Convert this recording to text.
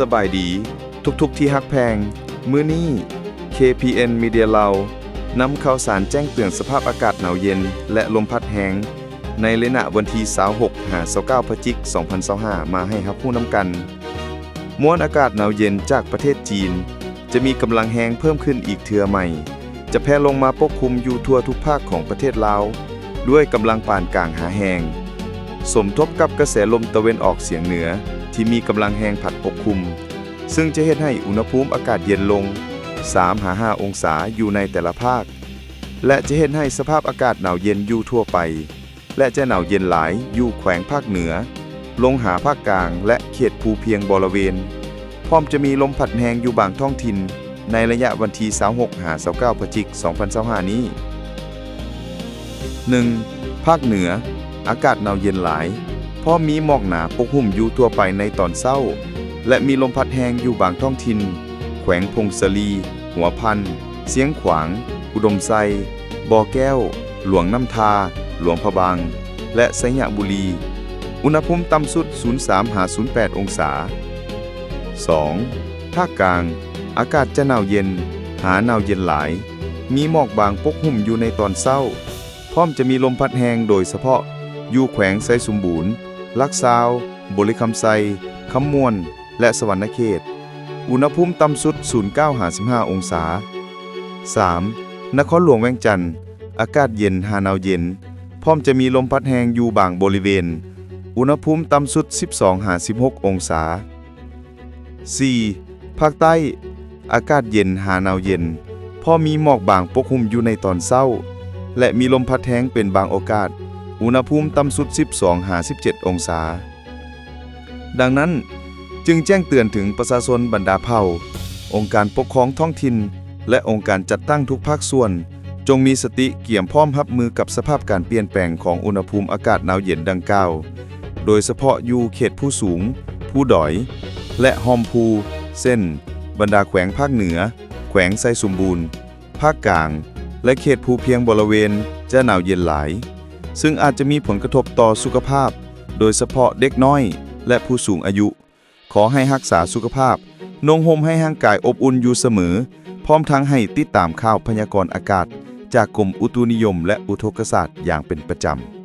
ສະບາຍດີທຸກໆທີ່ຮັກແພງ. ມື້ນີ້ ເຄ ພີ ເອັນ ມີເດຍ ລາວ ນຳຂ່າວສານແຈ້ງເຕືອນສະພາບອາກາດໜາວເຢັນ ແລະ ລົມພັດແຮງ ໃນໄລຍະວັນທີ ຊາວຫົກ ຫາ ຊາວເກົ້າ ພະຈິກ ສອງພັນຊາວຫ້າ ມາໃຫ້ຮັບຮູ້ນຳກັນ. ມວນອາກາດໜາວເຢັນຈາກປະເທດຈີນ ຈະມີກຳລັງແຮງເພີ່ມຂຶ້ນອີກເທື່ອໃໝ່, ຈະແຜ່ລົງມາປົກຄຸມຢູ່ທົ່ວທຸກພາກຂອງປະເທດລາວ ດ້ວຍກຳລັງປານກາງຫາແຮງ, ສົມທົບກັບກະແສລົມຕາເວັນອອກສຽງເໜືອທີ່ມີກຳລັງແຮງພັດປົກຄຸມ, ຊຶ່ງຈະເຮັດໃຫ້ອຸນຫະພູມອາກາດເຢັນລົງ ສາມ ຫາ ຫ້າ ອົງສາຢູ່ໃນແຕ່ລະພາກ ແລະ ຈະເຮັດໃຫ້ສະພາບອາກາດໜາວເຢັນຢູ່ທົ່ວໄປ ແລະ ຈະໜາວເຢັນຫຼາຍຢູ່ແຂວງພາກເໜືອ, ລົງຫາພາກກາງ ແລະ ເຂດພູພຽງບໍລະເວນ, ພ້ອມຈະມີລົມພັດແຮງຢູ່ບາງທ້ອງຖິ່ນໃນໄລຍະວັນທີ ຊາວຫົກ ຫາ ຊາວເກົ້າ ພະຈິກ ສອງພັນຊາວຫ້າ ນີ້. ໜຶ່ງ. ພາກເໜືອ ອາກາດໜາວເຢັນຫຼາຍ, ພ້ອມມີໝອກໜາປົກຫຸ້ມຢູ່ທົ່ວໄປໃນຕອນເຊົ້າ ແລະ ມີລົມພັດແຮງຢູ່ບາງທ້ອງຖິ່ນ, ແຂວງຜົ້ງສາລີ, ຫົວພັນ, ຊຽງຂວາງ, ອຸດົມໄຊ, ບໍ່ແກ້ວ, ຫຼວງນ້ຳທາ, ຫຼວງພະບາງ ແລະ ໄຊຍະບູລີ. ອຸນຫະພູມຕ່ຳສຸດ ສູນສາມ ຫາ ສູນແປດ ອົງສາ. ສອງ. ພາກກາງ ອາກາດຈະໜາວເຢັນ ຫາໜາວເຢັນຫຼາຍ, ມີໝອກບາງປົກຫຸ້ມຢູ່ໃນຕອນເຊົ້າ, ພ້ອມຈະມີລົມພັດແຮງ ໂດຍສະເພາະຢູ່ແຂວງໄຊສົມບູນ, ຫຼັກຊາວ, ບໍລິຄຳໄຊ, ຄຳມ່ວນ ແລະ ສະຫວັນນະເຂດ. ອຸນຫະພູມຕ່ຳສຸດ ສູນເກົ້າ ຫາ ສິບຫ້າ ອົງສາ. ສາມ. ນະຄອນຫຼວງວຽງຈັນ ອາກາດເຢັນຫາໜາວເຢັນ, ພ້ອມຈະມີລົມພັດແຮງຢູ່ບາງບໍລິເວນ. ອຸນຫະພູມຕ່ຳສຸດ ສິບສອງ ຫາ ສິບຫົກ ອົງສາ. ສີ່. ພາກໃຕ້ ອາກາດເຢັນຫາໜາວເຢັນ, ພໍມີໝອກບາງປົກຫຸ້ມຢູ່ໃນຕອນເຊົ້າ ແລະ ມີລົມພັດແຮງເປັນບາງໂອກາດ. ອຸນຫະພູມຕ່ຳສຸດ ສິບສອງ ຫາ ສິບເຈັດ ອົງສາ. ດັ່ງນັ້ນ, ຈຶ່ງແຈ້ງເຕືອນເຖິງປະຊາຊົນບັນດາເຜົ່າ, ອົງການປົກຄອງທ້ອງຖິ່ນ ແລະ ອົງການຈັດຕັ້ງທຸກພາກສ່ວນ, ຈົ່ງມີສະຕິກຽມພ້ອມຮັບມືກັບສະພາບການປ່ຽນແປງຂອງອຸນຫະພູມອາກາດໜາວເຢັນດັ່ງກ່າວ, ໂດຍສະເພາະຢູ່ເຂດພູສູງ, ພູດອຍ ແລະ ຮ່ອມພູ, ເຊັ່ນ ບັນດາແຂວງພາກເໜືອ, ແຂວງໄຊສົມບູນ, ພາກກາງ ແລະ ເຂດພູພຽງບໍລະເວນຈະໜາວເຢັນຫຼາຍ, ຊຶ່ງອາດຈະມີຜົນກະທົບຕໍ່ສຸຂະພາບ, ໂດຍສະເພາະເດັກນ້ອຍ ແລະ ຜູ້ສູງອາຍຸ. ຂໍໃຫ້ຮັກສາສຸຂະພາບ, ນຸ່ງຫົ່ມໃຫ້ຮ່າງກາຍອົບອຸ່ນຢູ່ສະເໝີ, ພ້ອມທັງໃຫ້ຕິດຕາມຂ່າວພະຍາກອນອາກາດຈາກກົມອຸຕຸນິຍົມ ແລະ ອຸທົກກະສາດຢ່າງເປັນປະຈຳ.